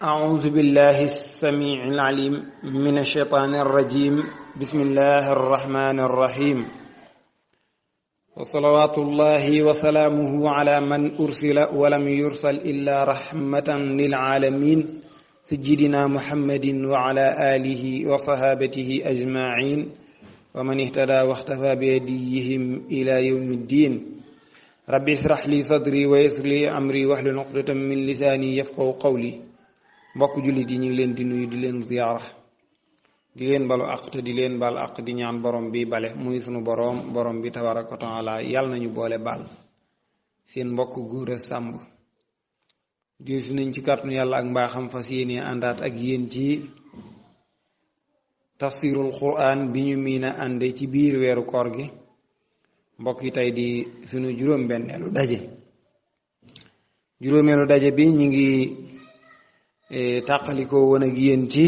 أعوذ بالله السميع العليم من الشيطان الرجيم بسم الله الرحمن الرحيم وصلوات الله وسلامه على من أرسل ولم يرسل إلا رحمة للعالمين سيدنا محمد وعلى آله وصحابته أجمعين ومن اهتدى واختفى بهديهم إلى يوم الدين ربي اشرح لي صدري ويسر لي أمري واحلل عقدة من لساني يفقهوا قولي mbokk jullit yi ñu ngi leen di nuyu di leen ziyaara di leen balu àq te di leen bal àq di ñaan borom bi bale muy sunu borom bi tabaraka wa taala yàlla nañu boole baal seen mbokk Gora Samb di su nañ ci kàttanu yàlla ak mbaaxam fas yéene àndaat ak yéen ci tafsirul quran bi ñu miin a ànde ci biir weeru koor gi mbokk yi tey di sunu juróom-benneelu daje bi ñu ngi tàqalikoo woon ak yéen ci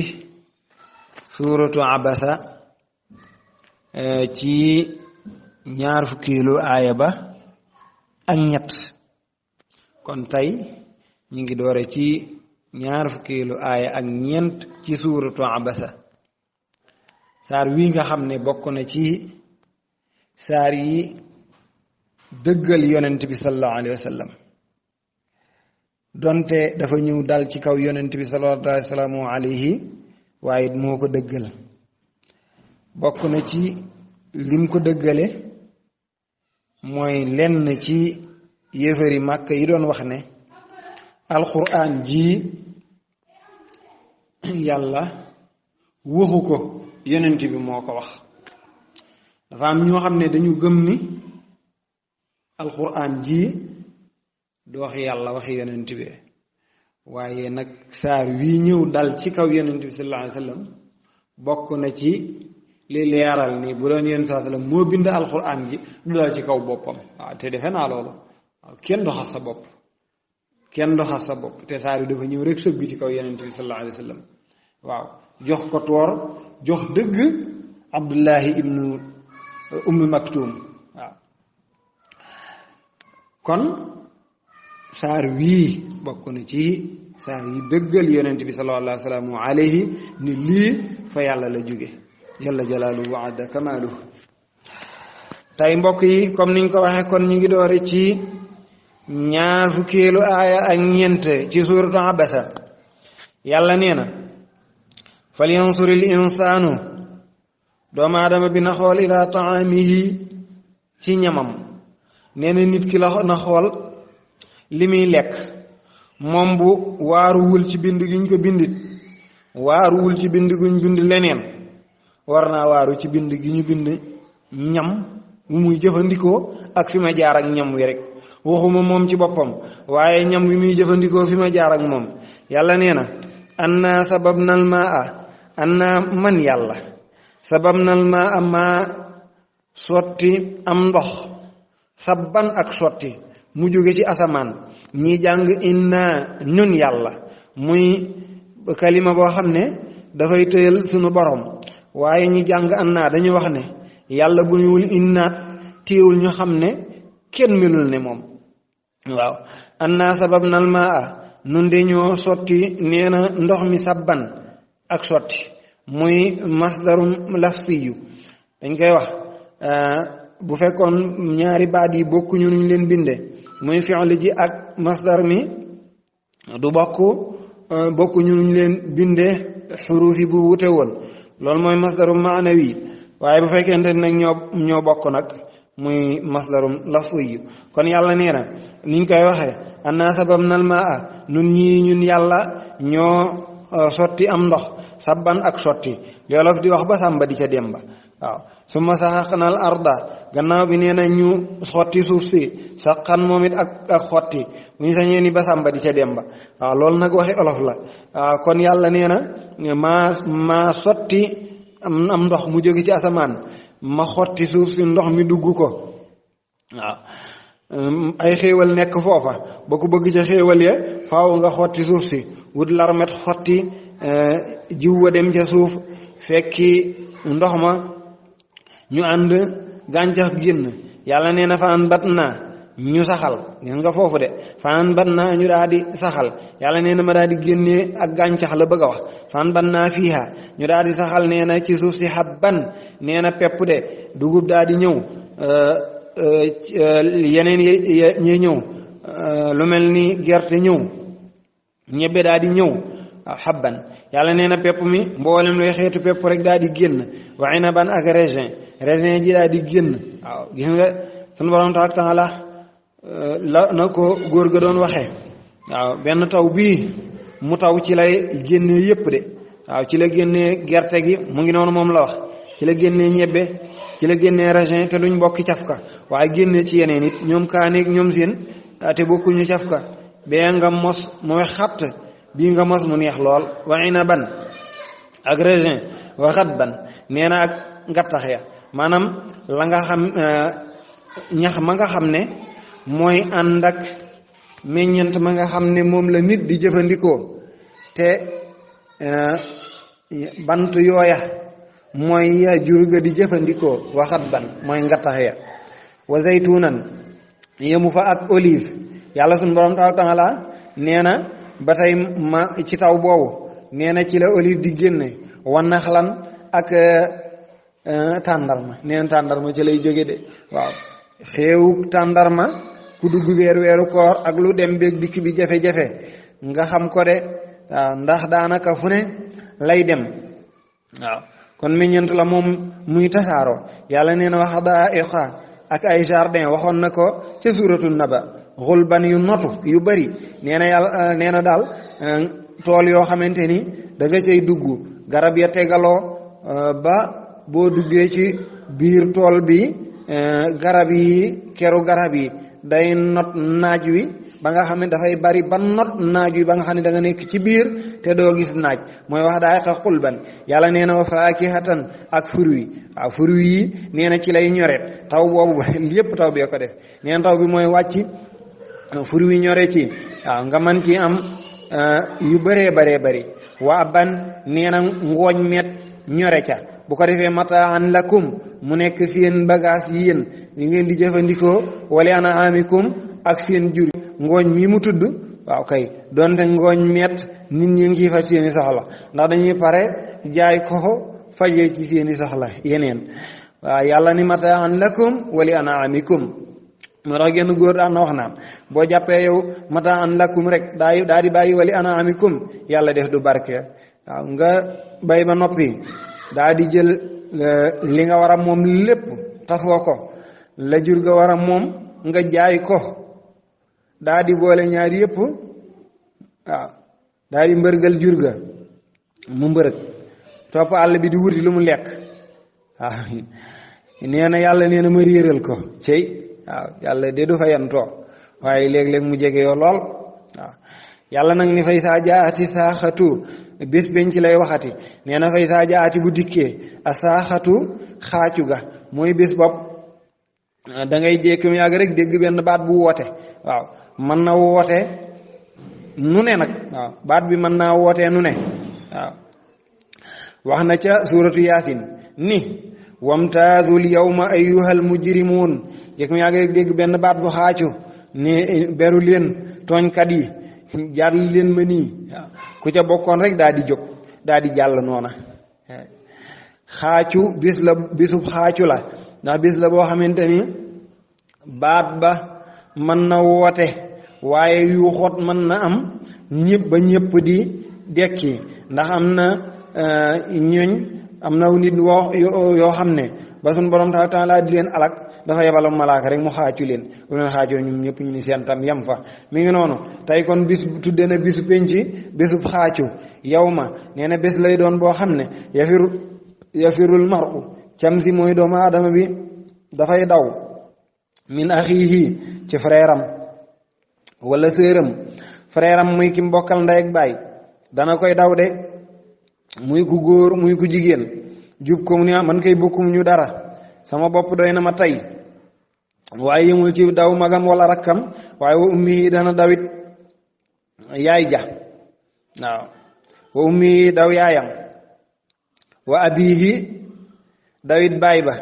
suuratu abasa ci ñaar fukkeelu aaya ba ak ñett kon tey ñu ngi doore ci ñaar fukkeelu aaya ak ñeent ci suuratu abasa saar wi nga xam ne bokk na ci saar yi dëggal yonent bi sallallahu alayhi wa sallam donte dafa ñëw dal ci kaw yonent bi sallallahu alayhi waaye moo ko dëggal bokk na ci lim ko dëggale mooy lenn ci yéefari màkk yi doon wax ne alquran ji yàlla waxu ko yonent bi moo ko wax dafa am ñoo xam ne dañu gëm ni alquran ji du wax yàlla waxi yonent bi waaye nag saar wii ñëw dal ci kaw yonent bi sallallahu alayhi wa sallam bokk na ci li leeral ni bu doon yonent sallallahu alayhi wa sallam moo bind alxuraan ji du dal ci kaw boppam waaw te defe naa loolu waaw kenn du xas sa bopp te saar wi dafa ñëw rek sëgg ci kaw yonent bi sallallahu alayhi wa sallam waaw jox ko toor jox dëgg Abdullahi ibnu Ummi Maktum waaw kon saar wii bokk na ci saar yi dëggal yonent bi sallallahu alayhi ni lii fa yàlla la jóge jalla jalaaluhu wa adda kamaaluhu tey mbokk yi comme niñ ko waxee kon ñu ngi doore ci ñaar fukkeelu aaya ak ñeent ci suuratu abasa yàlla nee na falyansuril insaanu doomu aadama bi na xool ilaa taamihi ci ñamam nee na nit ki la na xool li muy lekk moom bu waaruwul ci bind gi ñu ko bindit waaruwul ci bind guñ bind leneen war naa waaru ci bind gi ñu bind ñam wu muy jëfandikoo ak fi ma jaar ak ñam wi rek waxuma moom ci boppam waaye ñam wi muy jëfandikoo fi ma jaar ak moom yàlla nee na anna sababnal maa anna man yàlla sababnal maa maa sotti am ndox sabban ak sotti mu jóge ci asamaan ñi jàng inna ñun yàlla muy kalima boo xam ne dafay tëyal sunu borom waaye ñi jàng anna dañu wax ne yàlla bu ñuwul innaat téewul ñu xam ne kenn melul ne moom waaw anna sababnal maa nun de ñoo sotti nee na ndox mi sabban ak sotti muy masdarum lafsiyu dañ koy wax bu fekkoon ñaari baat yi bokkuñu nuñ leen binde muy fi'l ji ak masdar mi du bokkuñu nuñ leen binde xuruuf yi bu wute woon loolu mooy masdarum maanawi waaye bu fekkente nag ñoo bokk nag muy masdarum lafsiyu kon yàlla nee na niñ koy waxee anna sababnal maa ñun yàlla ñoo sotti am ndox sabban ak sotti loolof di wax ba sàmba di ca demba waaw summa saxaqnal arda gannaaw bi nee na ñu xotti suuf si saqan moom it ak xotti bu ñu sañee ni ba sàmba di ca demba waaw loolu nag waxi olof la waaw kon yàlla nee na maa sotti am ndox mu jóge ci asamaan ma xotti suuf si ndox mi dugg ko waaw ay xéewal nekk foofa ba ku bëgg ca xéewal ya faaw nga xotti suuf si wut larmet xotti jiw wa dem ca suuf fekki ndox ma ñu ànd gàncax génn yàlla nee na fa an bat naa ñu saxal ngeen nga foofu de fan ban naa ñu daal di saxal yàlla nee na ma daal di génnee ak gàncax la bëgg a wax fan ban naa fiiha ñu daal di saxal nee na ci suuf si habban nee na pepp de dugub daal di ñëw yeneen ñi ñëw lu mel ni gerte ñëw ñebbe daal di ñëw habban yàlla nee na pepp mi mboolem luy xeetu pepp rek daal di génn wa inaban ak raisin ji daal di génn waaw gis nga sunu borom taala la na ko góor ga doon waxee waaw benn taw bii mu taw ci lay génnee yépp de waaw ci la génnee gerte gi mu ngi noonu moom la wax ci la génnee ñebbe ci la génnee raisin te duñ bokki cafka waaye génnee ci yeneen it ñoom kaaneeg ñoom seen te bokkuñu cafka bee nga mos mooy xatt bii nga mos mu neex lool wa inaban ak raisin wa xatban nee na ak ngattax ya maanaam la nga xam ñax ma nga xam ne mooy ànd ak meññent ma nga xam ne moom la nit di jëfandikoo te bant yooya mooy ya jur ga di jëfandikoo waxat ban mooy ngattax ya wa zaytunan yemu fa ak olive yàlla suñu borom taala nee na ba tey ma ci taw boobu nee na ci la olive di génne wa naxlan ak tàndarma nee na tàndarma ci lay jóge de waaw xeewuk tàndarma ku dugg weeru koor ak lu dem beeg dikk bi jafe-jafe nga xam ko de waaw ndax daanaka fu ne lay dem waaw kon meññent la moom muy tasaaroo yàlla nee na wax daa iqa ak ay jardin waxoon na ko ca suuratul naba xulban yu notu yu bari nee na yàlla nee na daal tool yoo xamante ni da nga cay dugg garab ya tegaloo ba boo duggee ci biir tool bi garab yi keru garab yi day not naaj wi ba nga xam ne dafay bari ba not naaj wi ba nga xam ne da nga nekk ci biir te doo gis naaj mooy wax daay xa xulban yàlla nee na wa faakihatan ak fruit waaw fruit yi nee na ci lay ñoret taw boobu lépp taw bee ko def nee na taw bi mooy wàcc fruit yi ñore ci waaw nga man ci am yu bëree bari wa ban nee na ngooñ met ñore ca bu ko defee mataan lakum mu nekk seen bagage yéen li ngeen di jëfandikoo wala ana amikum ak seen jur ngooñ mi mu tudd waaw kay donte ngooñ met nit ñi ngi fa seeni soxla ndax dañuy pare jaay ko fajee ci seeni soxla yeneen waaw yàlla ni mataan lakum wala ana amikum moo tax genn góor daan na wax naan boo jàppee yow mataan lakum rek daa di bàyyi wala ana amikum yàlla def du barke waaw nga bay ba noppi daa di jël li nga war a moom lépp tafoo ko la jur ga war a moom nga jaay ko daa di boole ñaar yépp waaw daa di mbërgal jur ga mu mbërëg topp àll bi di wuti lu mu lekk waaw nee na yàlla nee na ma réeral ko cey waaw yàlla de du fa yantoo waaye léeg-léeg mu jege yoo lool waaw yàlla nag ni fay saa jaati saaxatu bés benn ci lay waxati nee na fay saa jaati bu dikkee a saaxatu xaacu ga mooy bés bopp da ngay jékki mu yàgg rek dégg benn baat bu woote waaw mën na woote nu ne nag waaw baat bi mën naa wootee nu ne waaw wax na ca suuratu yaasin ni wamtaazul yawma ayyuhal mujrimuun jékki mu yàgg rek dégg benn baat bu xaacu ne beru leen tooñkat yi jàll leen ma nii waaw ku ca bokkoon rek daa di jóg daa di jàll noona xaacu bis la bisub xaacu la ndax bis la boo xamante ni baat ba mën na woote waaye yu xot mën na am ñëpp ba ñëpp di dekki ndax am na ñooñ am na nit yoo xam ne ba suñ borom taala di leen alak dafa yebal malaaka rek mu xaacu leen bu leen xaacoo ñun ñëpp ñu ni seen tam yem fa mi ngi noonu tey kon bis tudde na bisu penc bésub xaacu yow ma nee na bés lay doon boo xam ne yafirul maru cam si mooy doomu aadama bi dafay daw min axiihi ci frère am wala sœuram frère am muy ki mbokkal ndey ak baay dana koy daw de muy ku góor muy ku jigéen jub ko mu ne man kay bokkum ñu dara sama bopp doy na ma tey waaye yëmul ci daw magam wala rakkam waaye wa ummi dana dawit yaay ja waaw wa ummi daw yaayam wa abihi dawit baay ba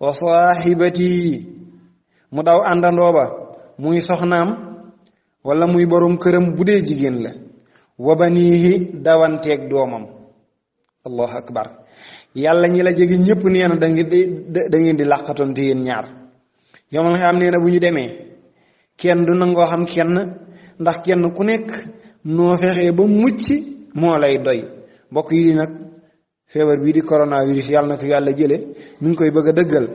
wa saaxibati mu daw àndandoo ba muy soxnaam wala muy borom këram bu dee jigéen la wa baniihi dawanteeg doomam allahu akbar yàlla ñi la jege ñëpp nee na da ngeen di làqatoonte yéen ñaar yow man nga xam nee na bu ñu demee kenn du nangoo xam kenn ndax kenn ku nekk noo fexee ba mucc moo lay doy mbokk yi nag feebar bii di coronavirus yàlla na ko yàlla jële mi ngi koy bëgg a dëggal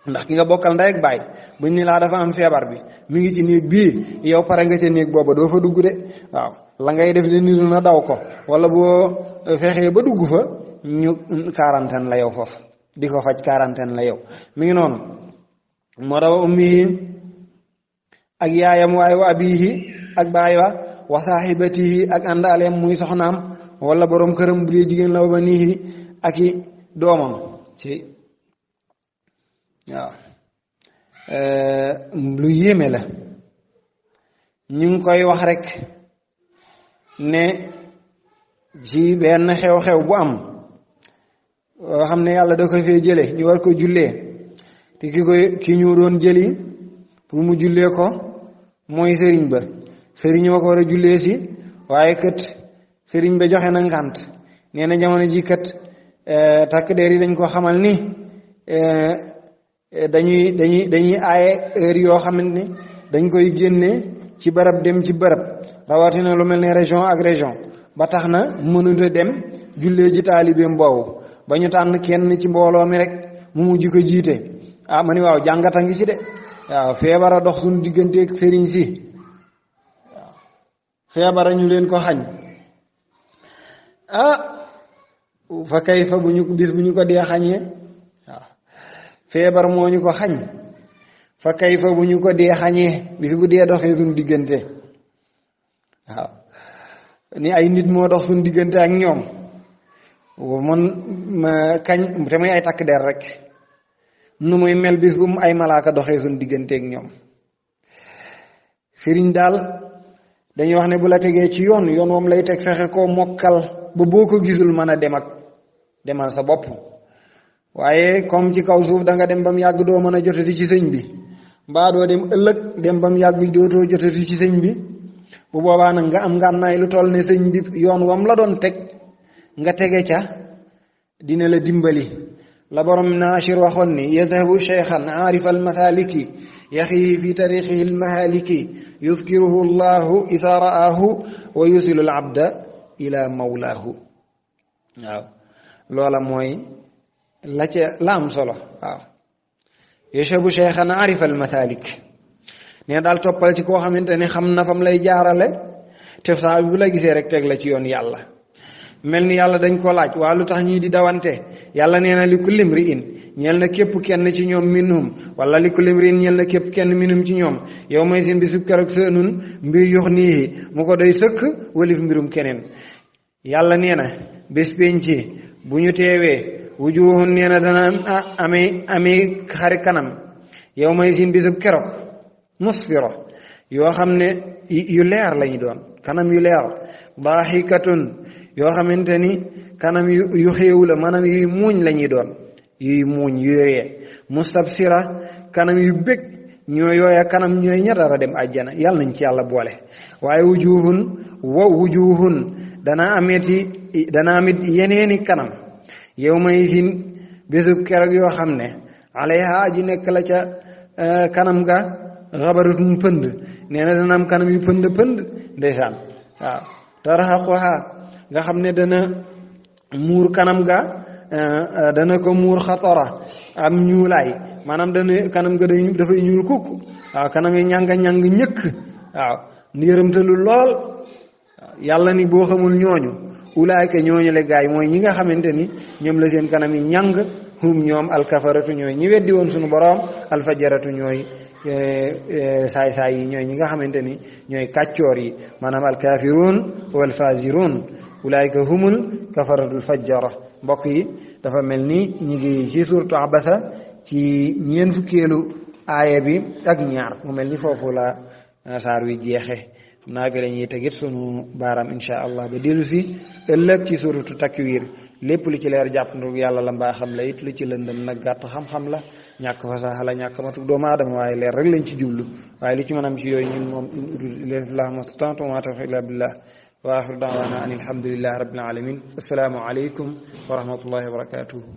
ndax ki nga bokkal ndey ak baay buñ ni laa dafa am feebar bi mi ngi ci néeg bii yow pare nga ca néeg booba doo fa dugg de waaw la ngay def de niru na daw ko wala boo fexee ba dugg fa ñu quarantaine la yow foofu di ko faj quarantaine la yow mi ngi noonu moo tax wa ummihi ak yaayam waaye wa abihi ak baay wa saaxibatihi ak àndaaleem muy soxnaam wala borom këram bu dee jigéen la wa banihi ak i doomam ci waaw lu yéeme la ñu ngi koy wax rek ne ci benn xew-xew bu am yoo xam ne yàlla da ko fee jële ñu war ko jullee te ki ñu doon jëli pour mu jullee ko mooy sëriñ ba sëriñ ba ko war a jullee si waaye kat sëriñ ba joxe na ngànt nee na jamono ji kat takk der yi dañ ko xamal ni dañuy aaye heure yoo xamante ni dañ koy génne ci barab dem ci barab rawatina lu mel ne région ak région ba tax na mënut a dem jullee ji taalibeem boobu ba ñu tànn kenn ci mbooloo mi rek mu mujj ko jiite ma ni waaw jàngata ngi ci de waaw feebara dox suñu digganteeg sëriñ si waaw feebara ñu leen ko xañ fa kay fa bu ñu ko dee xañee waaw feebar moo ñu ko xañ fa kay fa bu ñu ko dee xañee bis bu dee doxee suñu diggante waaw ni ay nit moo dox suñu diggante ak ñoom man kañ te muy ay takk der rek nu muy mel bis bu mu ay malaaka doxee suñu diggante ak ñoom sëriñ daal dañuy wax ne bu la tegee ci yoon moom lay teg fexe koo mokkal ba boo ko gisul mën a demal sa bopp waaye comme ci kaw suuf da nga dem ba mu yàgg doo mën a jotati ci sëñ bi mbaa doo dem ëllëg dem ba mu yàgg dootoo jotati ci sëñ bi bu boobaa nag nga am ngànnaay lu toll ne sëñ bi yoon wam la doon teg nga tege ca dina la dimbali la borom naashir waxoon ni yadhabu cheikhan aarif almathaliki yaxihi fi tarixihi almahaliki yuskiruhu llahu ida ra'aahu wa yusilu alabda ila mawlaahu waaw loola mooy la am solo waaw yashabu cheikhan aarif almathalik ne daal toppal ci koo xamante ne xam na fam lay jaarale te saa bu la gisee rek teg la ci yoon yàlla mel ni yàlla dañ ko laaj waa lu tax ñii di dawante yàlla nee na li kulli mri'in ñeel na képp kenn ci ñoom minhum wala li kulli mri'in ñeel na képp kenn minhum ci ñoom yow mooy seen bisub keroog seenun mbir yox niihi mu ko doy sëkk walif mbirum keneen yàlla nee na bés penci bu ñu teewee wujuhun nee na dana amee xari kanam yow mooy seen bisub keroog musfira yoo xam ne yu leer lañu doon kanam yu leer daaxikatun yoo xamante ni kanam yu xéewu la maanaam yuy muuñ la ñuy doon yuy muuñ yuy ree mustabsira kanam yu bég yooya kanam ñooy ña dara dem àjjana yàlla nañ ci yàlla boole waaye wujuhun dana amit yeneeni kanam yow may sin bésub keroog yoo xam ne alayha ji nekk la ca kanam ga xabaratun pënd nee na dana am kanam yu pënd ndeysaan waaw tarhaquha nga xam ne dana muur kanam ga dana ko muur xatara am ñuulaay maanaam dana kanam ga dafay ñuul kukk waaw kanam yi ñàng ñëkk waaw yërëmtalu lool yàlla ni boo xamul ñooñu ulaayka ñooñu le gaay mooy ñi nga xamante ni ñoom la seen kanam yi ñàng hum ñoom alkafaratu ñooy ñi weddi woon suñu boroom alfajaratu ñooy saay-saay yi ñooy ñi nga xamante ni ñooy kàccoor yi maanaam alkaafiruun wal faasiruun ulaayka humul kafaratul fajjara mbokk yi dafa mel ni ñi ngi ci suurtu abasa ci ñeent fukkeelu aaya bi ak ñaar mu mel ni foofu la saar wi jeexe xam naa bi la ñuy tegit sunu baaraam insha allah ba dellu si ëllëg ci suuratu takwir lépp lu ci leer jàpp ndu yàlla la mbaa xam la it lu ci lëndëm nag gàtt xam-xam la ñàkk fasaxa la ñàkk matuk doomu aadama waaye leer rek lañ ci jublu waaye li ci mën am ci yooyu ñun moom in uriidu illa al-islaaha mastata'tu wa maa tawfiiqii illaa billaah wa aaxiru da'waanaa an alhamdulillaahi rabbil aalamiin assalaamu aleykum wa rahmatullaahi wa barakaatuhu